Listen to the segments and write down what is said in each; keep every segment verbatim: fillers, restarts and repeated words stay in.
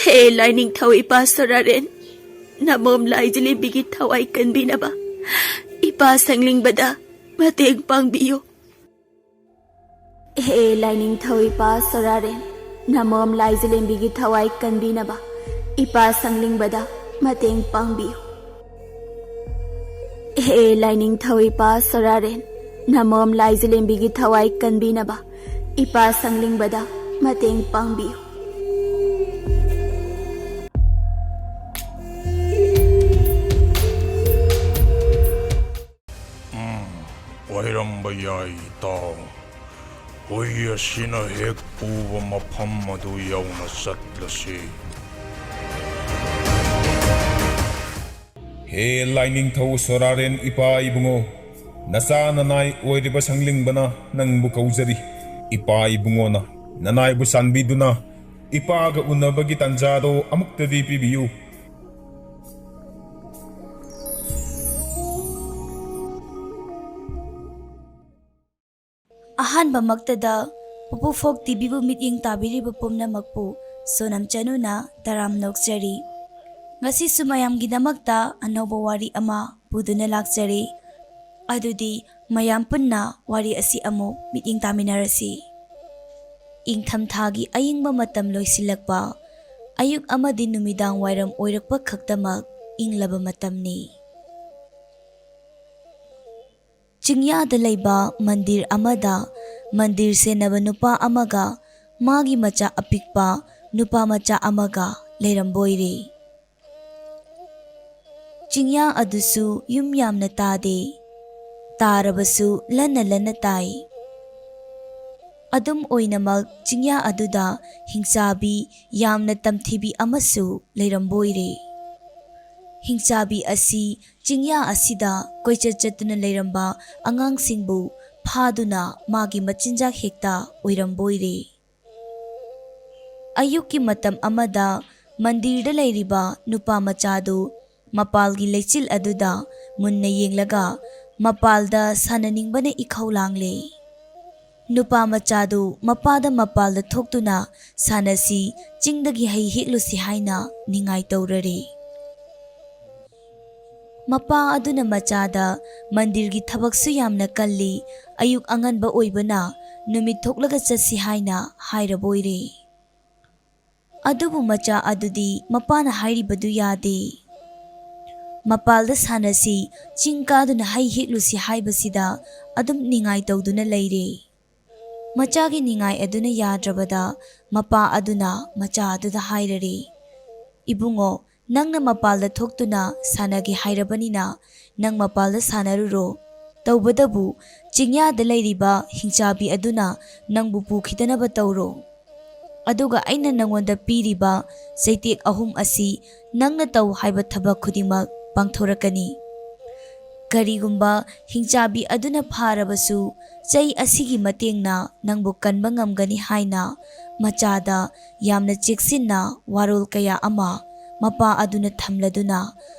ꯍꯦ ꯂꯥꯏꯅꯤꯡꯊꯧ ꯏꯄꯥ ꯁꯣꯔꯥꯔꯦꯟ, ꯅꯃꯣꯝ ꯂꯥꯏꯖꯂꯦꯝꯕꯤꯒꯤ ꯊꯋꯥꯏ ꯀꯟꯕꯤꯅꯕ ꯏꯄꯥ ꯁꯪꯂꯤꯡꯕꯗ ꯃꯇꯦꯡ ꯄꯥꯡꯕꯤꯌꯨ꯫ ꯍꯦ ꯂꯥꯏꯅꯤꯡꯊꯧ ꯏꯄꯥ ꯁꯣꯔꯥꯔꯦꯟ, ꯅꯃꯣꯝ ꯂꯥꯏꯖꯂꯦꯝꯕꯤꯒꯤ ꯊꯋꯥꯏ ꯀꯟꯕꯤꯅꯕ ꯏꯄꯥ ꯁꯪꯂꯤꯡꯕꯗ ꯃꯇꯦꯡ ꯄꯥꯡꯕꯤꯌꯨ꯫ ꯍꯦ ꯂꯥꯏꯅꯤꯡꯊꯧ ꯏꯄꯥ ꯁꯣꯔꯥꯔꯦꯟ, ꯅꯃꯣꯝ ꯂꯥꯏꯖꯂꯦꯝꯕꯤꯒꯤ ꯊꯋꯥꯏ ꯀꯟꯕꯤꯅꯕ ꯏꯄꯥ ꯁꯪꯂꯤꯡꯕꯗ ꯃꯇꯦꯡ ꯄꯥꯡꯕꯤꯌꯨ꯫ ꯎꯝ, ꯑꯣꯏꯔꯝꯕ ꯌꯥꯏ, ꯏꯇꯥꯎ꯫ ꯍꯨꯏ ꯑꯁꯤꯅ ꯍꯦꯛ ꯄꯨꯕ ꯃꯐꯝ ꯑꯗꯨ ꯌꯧꯅ ꯆꯠꯂꯁꯤ꯫ ꯍꯦ ꯂꯥꯏꯅꯤꯡꯊꯧ ꯁꯣꯔꯥꯔꯦꯟ ꯏꯄꯥ ꯏꯕꯨꯡꯉꯣ, ꯅꯆꯥ ꯅꯅꯥꯏ ꯑꯣꯏꯔꯤꯕ ꯁꯪꯂꯤꯡꯕꯅ ꯅꯪꯕꯨ ꯀꯧꯖꯔꯤ꯫ ꯏꯄꯥ ꯏꯕꯨꯡꯉꯣꯅ ꯅꯅꯥꯏꯕꯨ ꯆꯥꯟꯕꯤꯗꯨꯅ ꯏꯄꯥꯒ ꯎꯅꯕꯒꯤ ꯇꯥꯟꯖꯥꯗꯣ ꯑꯃꯨꯛꯇꯗꯤ ꯄꯤꯕꯤꯌꯨ꯫ ꯑꯍꯥꯟꯕꯃꯛꯇꯗ ꯄꯨꯄꯨ ꯐꯣꯛ ꯇꯤꯚꯤꯕꯨ ꯃꯤꯠꯌꯦꯡ ꯇꯥꯕꯤꯔꯤꯕ ꯄꯨꯝꯅꯃꯛꯄꯨ ꯁꯣꯅꯝ ꯆꯅꯨꯅ ꯇꯔꯥꯝꯅ ꯑꯣꯛꯆꯔꯤ꯫ ꯉꯁꯤꯁꯨ ꯃꯌꯥꯝꯒꯤꯗꯃꯛꯇ ꯑꯅꯧꯕ ꯋꯥꯔꯤ ꯑꯃ ꯄꯨꯗꯨꯅ ꯂꯥꯛꯆꯔꯤ꯫ ꯑꯗꯨꯗꯤ ꯃꯌꯥꯝ ꯄꯨꯟꯅ ꯋꯥꯔꯤ ꯑꯁꯤ ꯑꯃꯨꯛ ꯃꯤꯠꯌꯦꯡ ꯇꯥꯃꯤꯟꯅꯔꯁꯤ꯫ ꯏꯪꯊꯝꯊꯥꯒꯤ ꯑꯏꯪꯕ ꯃꯇꯝ ꯂꯣꯏꯁꯤꯜꯂꯛꯄ, ꯑꯌꯨꯛ ꯑꯃꯗꯤ ꯅꯨꯃꯤꯗꯥꯡ ꯋꯥꯏꯔꯝ ꯑꯣꯏꯔꯛꯄ ꯈꯛꯇꯃꯛ ꯏꯪꯂꯕ ꯃꯇꯝꯅꯤ꯫ ꯆꯤꯡꯌꯥꯗ ꯂꯩꯕ ꯃꯟꯗꯤꯔ ꯑꯃꯗ ꯃꯟꯗꯤꯔ ꯁꯦꯟꯅꯕ ꯅꯨꯄꯥ ꯑꯃꯒ ꯃꯥꯒꯤ ꯃꯆꯥ ꯑꯄꯤꯛꯄ ꯅꯨꯄꯥ ꯃꯆꯥ ꯑꯃꯒ ꯂꯩꯔꯝꯕ ꯑꯣꯏꯔꯦ꯫ ꯆꯤꯡꯌꯥ ꯑꯗꯨꯁꯨ ꯌꯨꯝ ꯌꯥꯝꯅ ꯇꯥꯗꯦ, ꯇꯥꯔꯕꯁꯨ ꯂꯟꯅ ꯂꯟꯅ ꯇꯥꯏ꯫ ꯑꯗꯨꯝ ꯑꯣꯏꯅꯃꯛ ꯆꯤꯡꯌꯥ ꯑꯗꯨꯗ ꯍꯤꯡꯆꯥꯕꯤ ꯌꯥꯝꯅ ꯇꯝꯊꯤꯕꯤ ꯑꯃꯁꯨ ꯂꯩꯔꯝꯕ ꯑꯣꯏꯔꯦ꯫ ꯍꯤꯡꯆꯥꯕꯤ ꯑꯁꯤ ꯆꯤꯡꯌꯥ ꯑꯁꯤꯗ ꯀꯣꯏꯆꯠ ꯆꯠꯇꯨꯅ ꯂꯩꯔꯝꯕ ꯑꯉꯥꯡꯁꯤꯡꯕꯨ ꯐꯥꯗꯨꯅ ꯃꯥꯒꯤ ꯃꯆꯤꯟꯖꯥꯛ ꯍꯦꯛꯇ ꯑꯣꯏꯔꯝꯕ ꯑꯣꯏꯔꯦ꯫ ꯑꯌꯨꯛꯀꯤ ꯃꯇꯝ ꯑꯃꯗ ꯃꯟꯗꯤꯔꯗ ꯂꯩꯔꯤꯕ ꯅꯨꯄꯥ ꯃꯆꯥꯗꯨ ꯃꯄꯥꯜꯒꯤ ꯂꯩꯆꯤꯜ ꯑꯗꯨꯗ ꯃꯨꯟꯅ ꯌꯦꯡꯂꯒ ꯃꯄꯥꯜꯗ ꯁꯥꯟꯅꯅꯤꯡꯕꯅ ꯏꯈꯧ ꯂꯥꯡꯂꯦ꯫ ꯅꯨꯄꯥ ꯃꯆꯥꯗꯨ ꯃꯄꯥꯗ ꯃꯄꯥꯜꯗ ꯊꯣꯛꯇꯨꯅ ꯁꯥꯟꯅꯁꯤ, ꯆꯤꯡꯗꯒꯤ ꯍꯩ ꯍꯦꯛꯂꯨꯁꯤ ꯍꯥꯏꯅ ꯅꯤꯡꯉꯥꯏ ꯇꯧꯔꯔꯦ꯫ ꯃꯄꯥ ꯑꯗꯨꯅ ꯃꯆꯥꯗ ꯃꯟꯗꯤꯔꯒꯤ ꯊꯕꯛꯁꯨ ꯌꯥꯝꯅ ꯀꯜꯂꯤ, ꯑꯌꯨꯛ ꯑꯉꯟꯕ ꯑꯣꯏꯕꯅ ꯅꯨꯃꯤꯠ ꯊꯣꯛꯂꯒ ꯆꯠꯁꯤ ꯍꯥꯏꯅ ꯍꯥꯏꯔꯕꯣꯏꯔꯦ꯫ ꯑꯗꯨꯕꯨ ꯃꯆꯥ ꯑꯗꯨꯗꯤ ꯃꯄꯥꯅ ꯍꯥꯏꯔꯤꯕꯗꯨ ꯌꯥꯗꯦ꯫ ꯃꯄꯥꯜꯗ ꯁꯥꯟꯅꯁꯤ, ꯆꯤꯡ ꯀꯥꯗꯨꯅ ꯍꯩ ꯍꯦꯛꯂꯨꯁꯤ ꯍꯥꯏꯕꯁꯤꯗ ꯑꯗꯨꯝ ꯅꯤꯡꯉꯥꯏ ꯇꯧꯗꯨꯅ ꯂꯩꯔꯦ꯫ ꯃꯆꯥꯒꯤ ꯅꯤꯡꯉꯥꯏ ꯑꯗꯨꯅ ꯌꯥꯗ꯭ꯔꯕꯗ ꯃꯄꯥ ꯑꯗꯨꯅ ꯃꯆꯥ ꯑꯗꯨꯗ ꯍꯥꯏꯔꯔꯦ, "ꯏꯕꯨꯡꯉꯣ, ꯅꯪꯅ ꯃꯄꯥꯜꯗ ꯊꯣꯛꯇꯨꯅ ꯁꯥꯟꯅꯒꯦ ꯍꯥꯏꯔꯕꯅꯤꯅ ꯅꯪ ꯃꯄꯥꯜꯗ ꯁꯥꯟꯅꯔꯨꯔꯣ꯫ ꯇꯧꯕꯗꯕꯨ ꯆꯤꯡꯌꯥꯗ ꯂꯩꯔꯤꯕ ꯍꯤꯡꯆꯥꯕꯤ ꯑꯗꯨꯅ ꯅꯪꯕꯨ ꯄꯨꯈꯤꯗꯅꯕ ꯇꯧꯔꯣ꯫ ꯑꯗꯨꯒ ꯑꯩꯅ ꯅꯪꯉꯣꯟꯗ ꯄꯤꯔꯤꯕ ꯆꯩꯇꯦꯛ ꯑꯍꯨꯝ ꯑꯁꯤ ꯅꯪꯅ ꯇꯧ ꯍꯥꯏꯕ ꯊꯕꯛ ꯈꯨꯗꯤꯡꯃꯛ ꯄꯥꯡꯊꯣꯔꯛꯀꯅꯤ꯫ ꯀꯔꯤꯒꯨꯝꯕ ꯍꯤꯡꯆꯥꯕꯤ ꯑꯗꯨꯅ ꯐꯥꯔꯕꯁꯨ ꯆꯩ ꯑꯁꯤꯒꯤ ꯃꯇꯦꯡꯅ ꯅꯪꯕꯨ ꯀꯟꯕ ꯉꯝꯒꯅꯤ" ꯍꯥꯏꯅ ꯃꯆꯥꯗ ꯌꯥꯝꯅ ꯆꯦꯛꯁꯤꯟꯅ ꯋꯥꯔꯣꯜ ꯀꯌꯥ ꯑꯃ ꯃꯄꯥ ꯑꯗꯨꯅ ꯊꯝꯂꯗꯨꯅ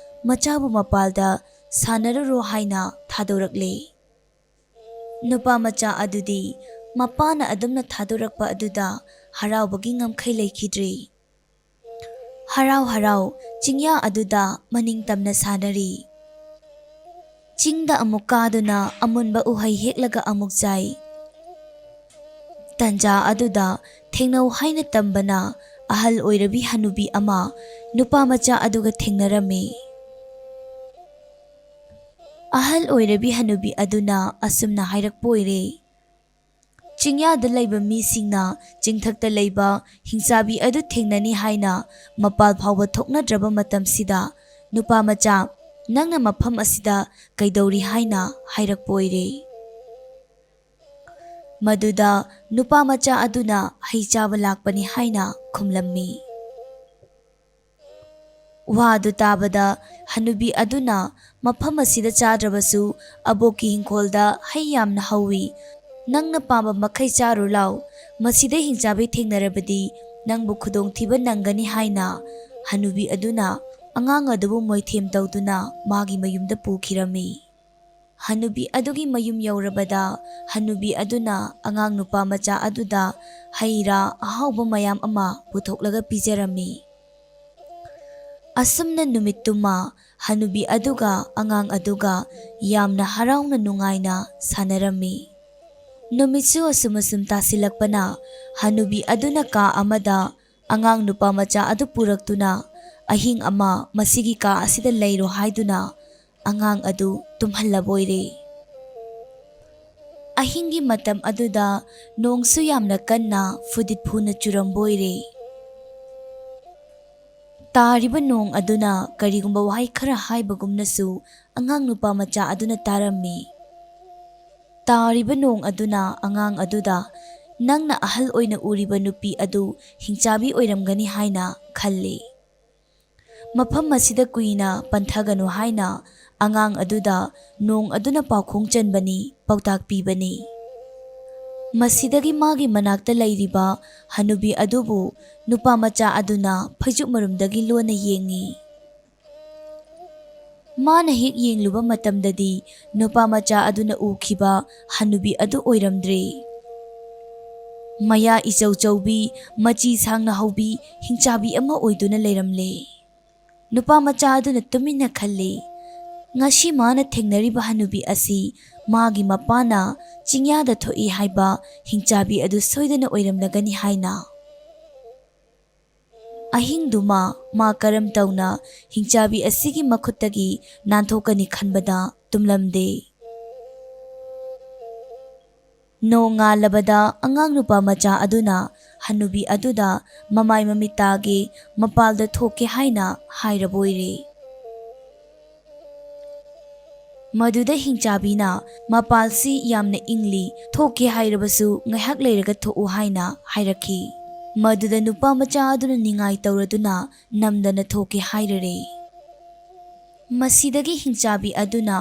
ꯃꯆꯥꯕꯨ ꯃꯄꯥꯜꯗ ꯁꯥꯟꯅꯔꯨꯔꯣ ꯍꯥꯏꯅ ꯊꯥꯗꯣꯔꯛꯂꯦ꯫ ꯅꯨꯄꯥ ꯃꯆꯥ ꯑꯗꯨꯗꯤ ꯃꯄꯥꯅ ꯑꯗꯨꯝꯅ ꯊꯥꯗꯣꯔꯛꯄ ꯑꯗꯨꯗ ꯍꯔꯥꯎꯕꯒꯤ ꯉꯝꯈꯩ ꯂꯩꯈꯤꯗ꯭ꯔꯦ꯫ ꯍꯔꯥꯎ ꯍꯔꯥꯎ ꯆꯤꯡꯌꯥ ꯑꯗꯨꯗ ꯃꯅꯤꯡ ꯇꯝꯅ ꯁꯥꯟꯅꯔꯤ꯫ ꯆꯤꯡꯗ ꯑꯃꯨꯛ ꯀꯥꯗꯨꯅ ꯑꯃꯨꯟꯕ ꯎꯍꯩ ꯍꯦꯛꯂꯒ ꯑꯃꯨꯛ ꯆꯥꯏ꯫ ꯇꯟꯖꯥ ꯑꯗꯨꯗ ꯊꯦꯡꯅꯧ ꯍꯥꯏꯅ ꯇꯝꯕꯅ ꯑꯍꯜ ꯑꯣꯏꯔꯕꯤ ꯍꯅꯨꯕꯤ ꯑꯃ ꯅꯨꯄꯥ ꯃꯆꯥ ꯑꯗꯨꯒ ꯊꯦꯡꯅꯔꯝꯃꯤ꯫ ꯑꯍꯜ ꯑꯣꯏꯔꯕꯤ ꯍꯅꯨꯕꯤ ꯑꯗꯨꯅ ꯑꯁꯨꯝꯅ ꯍꯥꯏꯔꯛꯄ ꯑꯣꯏꯔꯦ, ꯆꯤꯡꯌꯥꯗ ꯂꯩꯕ ꯃꯤꯁꯤꯡꯅ ꯆꯤꯡꯊꯛꯇ ꯂꯩꯕ ꯍꯤꯡꯆꯥꯕꯤ ꯑꯗꯨ ꯊꯦꯡꯅꯅꯤ ꯍꯥꯏꯅ ꯃꯄꯥꯜ ꯐꯥꯎꯕ ꯊꯣꯛꯅꯗ꯭ꯔꯕ ꯃꯇꯝꯁꯤꯗ, "ꯅꯨꯄꯥ ꯃꯆꯥ, ꯅꯪꯅ ꯃꯐꯝ ꯑꯁꯤꯗ ꯀꯩꯗꯧꯔꯤ?" ꯍꯥꯏꯅ ꯍꯥꯏꯔꯛꯄ ꯑꯣꯏꯔꯦ꯫ ꯃꯗꯨꯗ ꯅꯨꯄꯥ ꯃꯆꯥ ꯑꯗꯨꯅ ꯍꯩ ꯆꯥꯕ ꯂꯥꯛꯄꯅꯤ ꯍꯥꯏꯅ ꯈꯨꯝꯂꯝꯃꯤ꯫ ꯋꯥꯗꯨ ꯇꯥꯕꯗ ꯍꯅꯨꯕꯤ ꯑꯗꯨꯅ, "ꯃꯐꯝ ꯑꯁꯤꯗ ꯆꯥꯗ꯭ꯔꯕꯁꯨ ꯑꯕꯣꯛꯀꯤ ꯏꯪꯈꯣꯜꯗ ꯍꯩ ꯌꯥꯝꯅ ꯍꯧꯏ꯫ ꯅꯪꯅ ꯄꯥꯝꯕ ꯃꯈꯩ ꯆꯥꯔꯨ ꯂꯥꯎ꯫ ꯃꯁꯤꯗ ꯍꯤꯡꯆꯥꯕꯤ ꯊꯦꯡꯅꯔꯕꯗꯤ ꯅꯪꯕꯨ ꯈꯨꯗꯣꯡꯊꯤꯕ ꯅꯪꯒꯅꯤ" ꯍꯥꯏꯅ ꯍꯅꯨꯕꯤ ꯑꯗꯨꯅ ꯑꯉꯥꯡ ꯑꯗꯨꯕꯨ ꯃꯣꯏꯊꯦꯝ ꯇꯧꯗꯨꯅ ꯃꯥꯒꯤ ꯃꯌꯨꯝꯗ ꯄꯨꯈꯤꯔꯝꯃꯤ꯫ ꯍꯅꯨꯕꯤ ꯑꯗꯨꯒꯤ ꯃꯌꯨꯝ ꯌꯧꯔꯕꯗ, ꯍꯅꯨꯕꯤ ꯑꯗꯨꯅ ꯑꯉꯥꯡ ꯅꯨꯄꯥ ꯃꯆꯥ ꯑꯗꯨꯗ ꯍꯩ ꯔꯥ ꯑꯍꯥꯎꯕ ꯃꯌꯥꯝ ꯑꯃ ꯄꯨꯊꯣꯛꯂꯒ ꯄꯤꯖꯔꯝꯃꯤ꯫ ꯑꯁꯨꯝꯅ ꯅꯨꯃꯤꯠꯇꯨꯃ ꯍꯅꯨꯕꯤ ꯑꯗꯨꯒ ꯑꯉꯥꯡ ꯑꯗꯨꯒ ꯌꯥꯝꯅ ꯍꯔꯥꯎꯅ ꯅꯨꯡꯉꯥꯏꯅ ꯁꯥꯟꯅꯔꯝꯃꯤ꯫ ꯅꯨꯃꯤꯠꯁꯨ ꯑꯁꯨꯝ ꯑꯁꯨꯝ ꯇꯥꯁꯤꯜꯂꯛꯄꯅ, ꯍꯅꯨꯕꯤ ꯑꯗꯨꯅ ꯀꯥ ꯑꯃꯗ ꯑꯉꯥꯡ ꯅꯨꯄꯥ ꯃꯆꯥ ꯑꯗꯨ ꯄꯨꯔꯛꯇꯨꯅ, "ꯑꯍꯤꯡ ꯑꯃ ꯃꯁꯤꯒꯤ ꯀꯥ ꯑꯁꯤꯗ ꯂꯩꯔꯣ" ꯍꯥꯏꯗꯨꯅ ꯑꯉꯥꯡ ꯑꯗꯨ ꯇꯨꯝꯍꯜꯂꯕꯣꯏꯔꯦ꯫ ꯑꯍꯤꯡꯒꯤ ꯃꯇꯝ ꯑꯗꯨꯗ ꯅꯣꯡꯁꯨ ꯌꯥꯝꯅ ꯀꯟꯅ ꯐꯨꯗꯤꯠ ꯐꯨꯅ ꯆꯨꯔꯝꯕꯣꯏꯔꯦ꯫ ꯇꯥꯔꯤꯕ ꯅꯣꯡ ꯑꯗꯨꯅ ꯀꯔꯤꯒꯨꯝꯕ ꯋꯥꯍꯩ ꯈꯔ ꯍꯥꯏꯕꯒꯨꯝꯅꯁꯨ ꯑꯉꯥꯡ ꯅꯨꯄꯥ ꯃꯆꯥ ꯑꯗꯨꯅ ꯇꯥꯔꯝꯃꯤ꯫ ꯇꯥꯔꯤꯕ ꯅꯣꯡ ꯑꯗꯨꯅ ꯑꯉꯥꯡ ꯑꯗꯨꯗ, "ꯅꯪꯅ ꯑꯍꯜ ꯑꯣꯏꯅ ꯎꯔꯤꯕ ꯅꯨꯄꯤ ꯑꯗꯨ ꯍꯤꯡꯆꯥꯕꯤ ꯑꯣꯏꯔꯝꯒꯅꯤ" ꯍꯥꯏꯅ ꯈꯜꯂꯤ꯫ ꯃꯐꯝ ꯑꯁꯤꯗ ꯀꯨꯏꯅ ꯄꯟꯊꯒꯅꯨ ꯍꯥꯏꯅ ꯑꯉꯥꯡ ꯑꯗꯨꯗ ꯅꯣꯡ ꯑꯗꯨꯅ ꯄꯥꯎꯈꯣꯡ ꯆꯟꯕꯅꯤ, ꯄꯥꯎꯇꯥꯛ ꯄꯤꯕꯅꯤ꯫ ꯃꯁꯤꯗꯒꯤ ꯃꯥꯒꯤ ꯃꯅꯥꯛꯇ ꯂꯩꯔꯤꯕ ꯍꯅꯨꯕꯤ ꯑꯗꯨꯕꯨ ꯅꯨꯄꯥ ꯃꯆꯥ ꯑꯗꯨꯅ ꯐꯩꯖꯨꯞ ꯃꯔꯨꯝꯗꯒꯤ ꯂꯣꯟꯅ ꯌꯦꯡꯉꯤ꯫ ꯃꯥꯅ ꯍꯦꯛ ꯌꯦꯡꯂꯨꯕ ꯃꯇꯝꯗꯗꯤ ꯅꯨꯄꯥ ꯃꯆꯥ ꯑꯗꯨꯅ ꯎꯈꯤꯕ ꯍꯅꯨꯕꯤ ꯑꯗꯨ ꯑꯣꯏꯔꯝꯗ꯭ꯔꯦ꯫ ꯃꯌꯥ ꯏꯆꯧ ꯆꯧꯕꯤ, ꯃꯆꯤ ꯁꯥꯡꯅ ꯍꯧꯕꯤ, ꯍꯤꯡꯆꯥꯕꯤ ꯑꯃ ꯑꯣꯏꯗꯨꯅ ꯂꯩꯔꯝꯂꯦ꯫ ꯅꯨꯄꯥ ꯃꯆꯥ ꯑꯗꯨꯅ ꯇꯨꯃꯤꯟꯅ ꯈꯜꯂꯤ, ꯉꯁꯤ ꯃꯥꯅ ꯊꯦꯡꯅꯔꯤꯕ ꯍꯅꯨꯕꯤ ꯑꯁꯤ ꯃꯥꯒꯤ ꯃꯄꯥꯅ ꯆꯤꯡꯌꯥꯗ ꯊꯣꯛꯏ ꯍꯥꯏꯕ ꯍꯤꯡꯆꯥꯕꯤ ꯑꯗꯨ ꯁꯣꯏꯗꯅ ꯑꯣꯏꯔꯝꯂꯒꯅꯤ ꯍꯥꯏꯅ꯫ ꯑꯍꯤꯡꯗꯨꯃ ꯃꯥ ꯀꯔꯝ ꯇꯧꯅ ꯍꯤꯡꯆꯥꯕꯤ ꯑꯁꯤꯒꯤ ꯃꯈꯨꯠꯇꯒꯤ ꯅꯥꯟꯊꯣꯛꯀꯅꯤ ꯈꯟꯕꯗ ꯇꯨꯝꯂꯝꯗꯦ꯫ ꯅꯣꯡꯉꯥꯜꯂꯕꯗ ꯑꯉꯥꯡ ꯅꯨꯄꯥ ꯃꯆꯥ ꯑꯗꯨꯅ ꯍꯅꯨꯕꯤ ꯑꯗꯨꯗ ꯃꯃꯥꯏ ꯃꯃꯤꯠ ꯇꯥꯒꯦ, ꯃꯄꯥꯜꯗ ꯊꯣꯛꯀꯦ ꯍꯥꯏꯅ ꯍꯥꯏꯔꯕꯣꯏꯔꯦ꯫ ꯃꯗꯨꯗ ꯍꯤꯡꯆꯥꯕꯤꯅ, "ꯃꯄꯥꯜꯁꯤ ꯌꯥꯝꯅ ꯏꯪꯂꯤ, ꯊꯣꯛꯀꯦ ꯍꯥꯏꯔꯕꯁꯨ ꯉꯥꯏꯍꯥꯛ ꯂꯩꯔꯒ ꯊꯣꯛꯎ" ꯍꯥꯏꯅ ꯍꯥꯏꯔꯛꯈꯤ꯫ ꯃꯗꯨꯗ ꯅꯨꯄꯥ ꯃꯆꯥ ꯑꯗꯨꯅ ꯅꯤꯡꯉꯥꯏ ꯇꯧꯔꯗꯨꯅ ꯅꯝꯗꯅ ꯊꯣꯛꯀꯦ ꯍꯥꯏꯔꯔꯦ꯫ ꯃꯁꯤꯗꯒꯤ ꯍꯤꯡꯆꯥꯕꯤ ꯑꯗꯨꯅ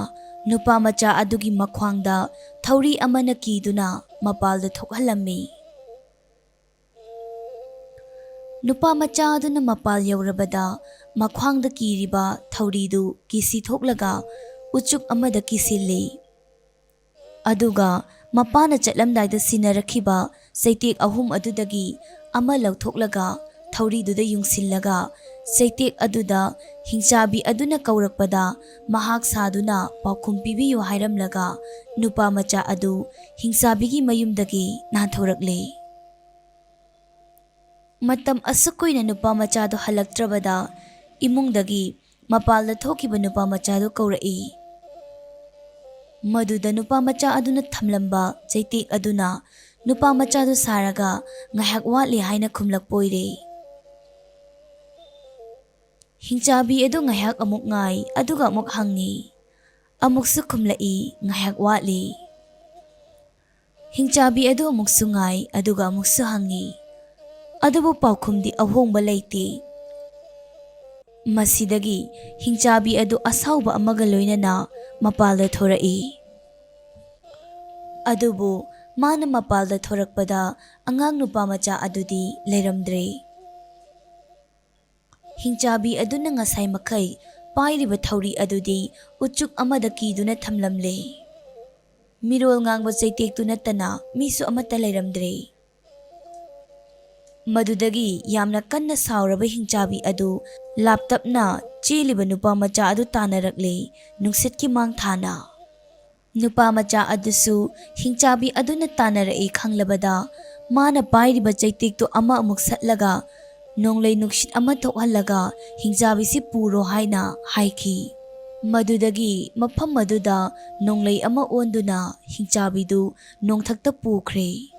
ꯅꯨꯄꯥ ꯃꯆꯥ ꯑꯗꯨꯒꯤ ꯃꯈ꯭ꯋꯥꯡꯗ ꯊꯧꯔꯤ ꯑꯃꯅ ꯀꯤꯗꯨꯅ ꯃꯄꯥꯜꯗ ꯊꯣꯛꯍꯜꯂꯝꯃꯤ꯫ ꯅꯨꯄꯥ ꯃꯆꯥ ꯑꯗꯨꯅ ꯃꯄꯥꯜ ꯌꯧꯔꯕꯗ ꯃꯈ꯭ꯋꯥꯡꯗ ꯀꯤꯔꯤꯕ ꯊꯧꯔꯤꯗꯨ ꯀꯤꯁꯤ ꯊꯣꯛꯂꯒ ꯎꯆꯨꯛ ꯑꯃꯗ ꯀꯤꯁꯤꯜꯂꯤ꯫ ꯑꯗꯨꯒ ꯃꯄꯥꯅ ꯆꯠꯂꯝꯗꯥꯏꯗ ꯁꯤꯟꯅꯔꯛꯈꯤꯕ ꯆꯩꯇꯦꯛ ꯑꯍꯨꯝ ꯑꯗꯨꯗꯒꯤ ꯑꯃ ꯂꯧꯊꯣꯛꯂꯒ ꯊꯧꯔꯤꯗꯨꯗ ꯌꯨꯡꯁꯤꯜꯂꯒ, ꯆꯩꯇꯦꯛ ꯑꯗꯨꯗ ꯍꯤꯡꯆꯥꯕꯤ ꯑꯗꯨꯅ ꯀꯧꯔꯛꯄꯗ ꯃꯍꯥꯛ ꯁꯥꯗꯨꯅ ꯄꯥꯎꯈꯨꯝ ꯄꯤꯕꯤꯌꯨ ꯍꯥꯏꯔꯝꯂꯒ, ꯅꯨꯄꯥ ꯃꯆꯥ ꯑꯗꯨ ꯍꯤꯡꯆꯥꯕꯤꯒꯤ ꯃꯌꯨꯝꯗꯒꯤ ꯅꯥꯟꯊꯣꯔꯛꯂꯦ꯫ ꯃꯇꯝ ꯑꯁꯨꯛ ꯀꯨꯏꯅ ꯅꯨꯄꯥ ꯃꯆꯥꯗꯨ ꯍꯜꯂꯛꯇ꯭ꯔꯕꯗ, ꯏꯃꯨꯡꯗꯒꯤ ꯃꯄꯥꯜꯗ ꯊꯣꯛꯈꯤꯕ ꯅꯨꯄꯥ ꯃꯆꯥꯗꯨ ꯀꯧꯔꯛꯏ꯫ ꯃꯗꯨꯗ ꯅꯨꯄꯥ ꯃꯆꯥ ꯑꯗꯨꯅ ꯊꯝꯂꯝꯕ ꯆꯩꯇꯦꯛ ꯑꯗꯨꯅ ꯅꯨꯄꯥ ꯃꯆꯥꯗꯨ ꯁꯥꯔꯒ ꯉꯥꯏꯍꯥꯛ ꯋꯥꯠꯂꯤ ꯍꯥꯏꯅ ꯈꯨꯝꯂꯛꯄ ꯑꯣꯏꯔꯦ꯫ ꯍꯤꯡꯆꯥꯕꯤ ꯑꯗꯨ ꯉꯥꯏꯍꯥꯛ ꯑꯃꯨꯛ ꯉꯥꯏ, ꯑꯗꯨꯒ ꯑꯃꯨꯛ ꯍꯪꯉꯤ꯫ ꯑꯃꯨꯛꯁꯨ ꯈꯨꯝꯂꯛꯏ, "ꯉꯥꯏꯍꯥꯛ ꯋꯥꯠꯂꯤ꯫" ꯍꯤꯡꯆꯥꯕꯤ ꯑꯗꯨ ꯑꯃꯨꯛꯁꯨ ꯉꯥꯏ, ꯑꯗꯨꯒ ꯑꯃꯨꯛꯁꯨ ꯍꯪꯉꯤ꯫ ꯑꯗꯨꯕꯨ ꯄꯥꯎꯈꯨꯝꯗꯤ ꯑꯍꯣꯡꯕ ꯂꯩꯇꯦ꯫ ꯃꯁꯤꯗꯒꯤ ꯍꯤꯡꯆꯥꯕꯤ ꯑꯗꯨ ꯑꯁꯥꯎꯕ ꯑꯃꯒ ꯂꯣꯏꯅꯅ ꯃꯄꯥꯜꯗ ꯊꯣꯔꯛꯏ꯫ ꯑꯗꯨꯕꯨ ꯃꯥꯅ ꯃꯄꯥꯜꯗ ꯊꯣꯔꯛꯄꯗ ꯑꯉꯥꯡ ꯅꯨꯄꯥ ꯃꯆꯥ ꯑꯗꯨꯗꯤ ꯂꯩꯔꯝꯗ꯭ꯔꯦ꯫ ꯍꯤꯡꯆꯥꯕꯤ ꯑꯗꯨꯅ ꯉꯁꯥꯏ ꯃꯈꯩ ꯄꯥꯏꯔꯤꯕ ꯊꯧꯔꯤ ꯑꯗꯨꯗꯤ ꯎꯆꯨꯛ ꯑꯃꯗ ꯀꯤꯗꯨꯅ ꯊꯝꯂꯝꯂꯦ꯫ ꯃꯤꯔꯣꯜ ꯉꯥꯡꯕ ꯆꯩꯇꯦꯛꯇꯨ ꯅꯠꯇꯅ ꯃꯤꯁꯨ ꯑꯃꯠꯇ ꯂꯩꯔꯝꯗ꯭ꯔꯦ꯫ ꯃꯗꯨꯗꯒꯤ ꯌꯥꯝꯅ ꯀꯟꯅ ꯁꯥꯎꯔꯕ ꯍꯤꯡꯆꯥꯕꯤ ꯑꯗꯨ ꯂꯥꯞꯇꯞꯅ ꯆꯦꯜꯂꯤꯕ ꯅꯨꯄꯥ ꯃꯆꯥ ꯑꯗꯨ ꯇꯥꯟꯅꯔꯛꯂꯦ, ꯅꯨꯡꯁꯤꯠꯀꯤ ꯃꯥꯡ ꯊꯥꯅ꯫ ꯅꯨꯄꯥ ꯃꯆꯥ ꯑꯗꯨꯁꯨ ꯍꯤꯡꯆꯥꯕꯤ ꯑꯗꯨꯅ ꯇꯥꯟꯅꯔꯛꯏ ꯈꯪꯂꯕꯗ, ꯃꯥꯅ ꯄꯥꯏꯔꯤꯕ ꯆꯩꯇꯦꯛꯇꯨ ꯑꯃ ꯑꯃꯨꯛ ꯁꯠꯂꯒ, "ꯅꯣꯡꯂꯩ ꯅꯨꯡꯁꯤꯠ ꯑꯃ ꯊꯣꯛꯍꯜꯂꯒ ꯍꯤꯡꯆꯥꯕꯤꯁꯤ ꯄꯨꯔꯣ" ꯍꯥꯏꯅ ꯍꯥꯏꯈꯤ꯫ ꯃꯗꯨꯗꯒꯤ ꯃꯐꯝ ꯑꯗꯨꯗ ꯅꯣꯡꯂꯩ ꯑꯃ ꯑꯣꯟꯗꯨꯅ ꯍꯤꯡꯆꯥꯕꯤꯗꯨ ꯅꯣꯡꯊꯛꯇ ꯄꯨꯈ꯭ꯔꯦ꯫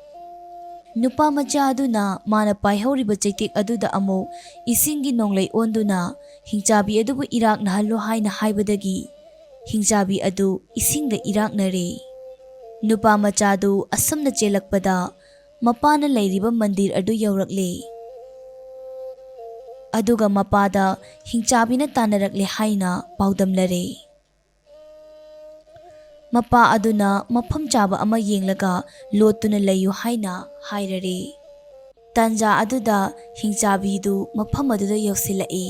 ꯅꯨꯄꯥ ꯃꯆꯥ ꯑꯗꯨꯅ ꯃꯥꯅ ꯄꯥꯏꯍꯧꯔꯤꯕ ꯆꯩꯇꯦꯛ ꯑꯗꯨꯗ ꯑꯃꯨꯛ ꯏꯁꯤꯡꯒꯤ ꯅꯣꯡꯂꯩ ꯑꯣꯟꯗꯨꯅ ꯍꯤꯡꯆꯥꯕꯤ ꯑꯗꯨꯕꯨ ꯏꯔꯥꯛꯅꯍꯜꯂꯣ ꯍꯥꯏꯅ ꯍꯥꯏꯕꯗꯒꯤ, ꯍꯤꯡꯆꯥꯕꯤ ꯑꯗꯨ ꯏꯁꯤꯡꯗ ꯏꯔꯥꯛꯅꯔꯦ꯫ ꯅꯨꯄꯥ ꯃꯆꯥꯗꯨ ꯑꯁꯨꯝꯅ ꯆꯦꯜꯂꯛꯄꯗ, ꯃꯄꯥꯅ ꯂꯩꯔꯤꯕ ꯃꯟꯗꯤꯔ ꯑꯗꯨ ꯌꯧꯔꯛꯂꯦ꯫ ꯑꯗꯨꯒ ꯃꯄꯥꯗ ꯍꯤꯡꯆꯥꯕꯤꯅ ꯇꯥꯟꯅꯔꯛꯂꯦ ꯍꯥꯏꯅ ꯄꯥꯎꯗꯝꯂꯔꯦ꯫ ꯃꯄꯥ ꯑꯗꯨꯅ ꯃꯐꯝ ꯆꯥꯕ ꯑꯃ ꯌꯦꯡꯂꯒ ꯂꯣꯠꯇꯨꯅ ꯂꯩꯌꯨ ꯍꯥꯏꯅ ꯍꯥꯏꯔꯔꯦ꯫ ꯇꯥꯟꯖꯥ ꯑꯗꯨꯗ ꯍꯤꯡꯆꯥꯕꯤꯗꯨ ꯃꯐꯝ ꯑꯗꯨꯗ ꯌꯧꯁꯤꯜꯂꯛꯏ꯫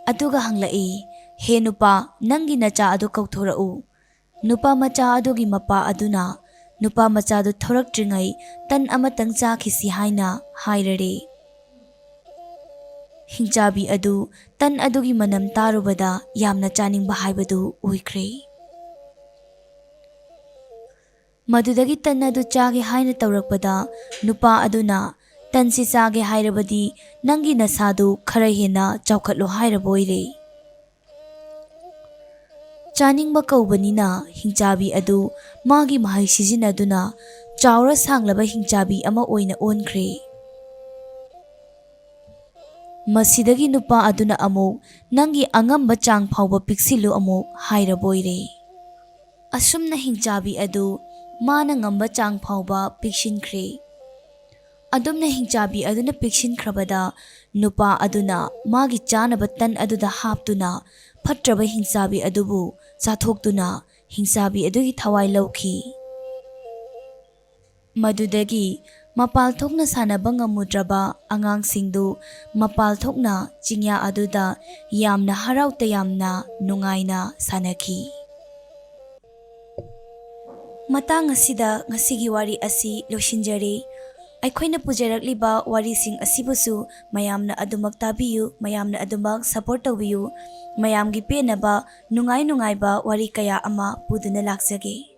ꯑꯗꯨꯒ ꯍꯪꯂꯛꯏ, "ꯍꯦ ꯅꯨꯄꯥ, ꯅꯪꯒꯤ ꯅꯆꯥ ꯑꯗꯨ ꯀꯧꯊꯣꯔꯛꯎ"꯫ ꯅꯨꯄꯥ ꯃꯆꯥ ꯑꯗꯨꯒꯤ ꯃꯄꯥ ꯑꯗꯨꯅ ꯅꯨꯄꯥ ꯃꯆꯥꯗꯨ ꯊꯣꯔꯛꯇ꯭ꯔꯤꯉꯩ ꯇꯟ ꯑꯃꯇꯪ ꯆꯥꯈꯤꯁꯤ ꯍꯥꯏꯅ ꯍꯥꯏꯔꯔꯦ꯫ ꯍꯤꯡꯆꯥꯕꯤ ꯑꯗꯨ ꯇꯟ ꯑꯗꯨꯒꯤ ꯃꯅꯝ ꯇꯥꯔꯨꯕꯗ ꯌꯥꯝꯅ ꯆꯥꯅꯤꯡꯕ ꯍꯥꯏꯕꯗꯨ ꯑꯣꯏꯈ꯭ꯔꯦ꯫ ꯃꯗꯨꯗꯒꯤ ꯇꯟ ꯑꯗꯨ ꯆꯥꯒꯦ ꯍꯥꯏꯅ ꯇꯧꯔꯛꯄꯗ, ꯅꯨꯄꯥ ꯑꯗꯨꯅ, "ꯇꯟꯁꯤ ꯆꯥꯒꯦ ꯍꯥꯏꯔꯕꯗꯤ ꯅꯪꯒꯤ ꯅꯁꯥꯗꯨ ꯈꯔ ꯍꯦꯟꯅ ꯆꯥꯎꯈꯠꯂꯣ" ꯍꯥꯏꯔꯕ ꯑꯣꯏꯔꯦ꯫ ꯆꯥꯅꯤꯡꯕ ꯀꯧꯕꯅꯤꯅ ꯍꯤꯡꯆꯥꯕꯤ ꯑꯗꯨ ꯃꯥꯒꯤ ꯃꯍꯩ ꯁꯤꯖꯤꯟꯅꯗꯨꯅ ꯆꯥꯎꯔ ꯁꯥꯡꯂꯕ ꯍꯤꯡꯆꯥꯕꯤ ꯑꯃ ꯑꯣꯏꯅ ꯑꯣꯟꯈ꯭ꯔꯦ꯫ ꯃꯁꯤꯗꯒꯤ ꯅꯨꯄꯥ ꯑꯗꯨꯅ ꯑꯃꯨꯛ, "ꯅꯪꯒꯤ ꯑꯉꯝꯕ ꯆꯥꯡ ꯐꯥꯎꯕ ꯄꯤꯛꯁꯤꯜꯂꯨ" ꯑꯃꯨꯛ ꯍꯥꯏꯔꯕꯣꯏꯔꯦ꯫ ꯑꯁꯨꯝꯅ ꯍꯤꯡꯆꯥꯕꯤ ꯑꯗꯨ ꯃꯥꯅ ꯉꯝꯕ ꯆꯥꯡ ꯐꯥꯎꯕ ꯄꯤꯛꯁꯤꯟꯈ꯭ꯔꯦ꯫ ꯑꯗꯨꯝꯅ ꯍꯤꯡꯆꯥꯕꯤ ꯑꯗꯨꯅ ꯄꯤꯛꯁꯤꯟꯈ꯭ꯔꯕꯗ, ꯅꯨꯄꯥ ꯑꯗꯨꯅ ꯃꯥꯒꯤ ꯆꯥꯅꯕ ꯇꯟ ꯑꯗꯨꯗ ꯍꯥꯞꯇꯨꯅ ꯐꯠꯇ꯭ꯔꯕ ꯍꯤꯡꯆꯥꯕꯤ ꯑꯗꯨꯕꯨ ꯆꯥꯊꯣꯛꯇꯨꯅ ꯍꯤꯡꯆꯥꯕꯤ ꯑꯗꯨꯒꯤ ꯊꯋꯥꯏ ꯂꯧꯈꯤ꯫ ꯃꯗꯨꯗꯒꯤ ꯃꯄꯥꯜ ꯊꯣꯛꯅ ꯁꯥꯟꯅꯕ ꯉꯝꯃꯨꯗ꯭ꯔꯕ ꯑꯉꯥꯡꯁꯤꯡꯗꯨ ꯃꯄꯥꯜ ꯊꯣꯛꯅ ꯆꯤꯡꯌꯥ ꯑꯗꯨꯗ ꯌꯥꯝꯅ ꯍꯔꯥꯎ ꯇꯌꯥꯝꯅ ꯅꯨꯡꯉꯥꯏꯅ ꯁꯥꯟꯅꯈꯤ꯫ ꯃꯇꯥꯡ ꯑꯁꯤꯗ ꯉꯁꯤꯒꯤ ꯋꯥꯔꯤ ꯑꯁꯤ ꯂꯣꯏꯁꯤꯟꯖꯔꯦ꯫ ꯑꯩꯈꯣꯏꯅ ꯄꯨꯖꯔꯛꯂꯤꯕ ꯋꯥꯔꯤꯁꯤꯡ ꯑꯁꯤꯕꯨꯁꯨ ꯃꯌꯥꯝꯅ ꯑꯗꯨꯃꯛ ꯇꯥꯕꯤꯌꯨ, ꯃꯌꯥꯝꯅ ꯑꯗꯨꯃꯛ support ꯇꯧꯕꯤꯌꯨ꯫ ꯃꯌꯥꯝꯒꯤ ꯄꯦꯟꯅꯕ ꯅꯨꯡꯉꯥꯏ ꯅꯨꯡꯉꯥꯏꯕ ꯋꯥꯔꯤ ꯀꯌꯥ ꯑꯃ ꯄꯨꯗꯨꯅ ꯂꯥꯛꯆꯒꯦ꯫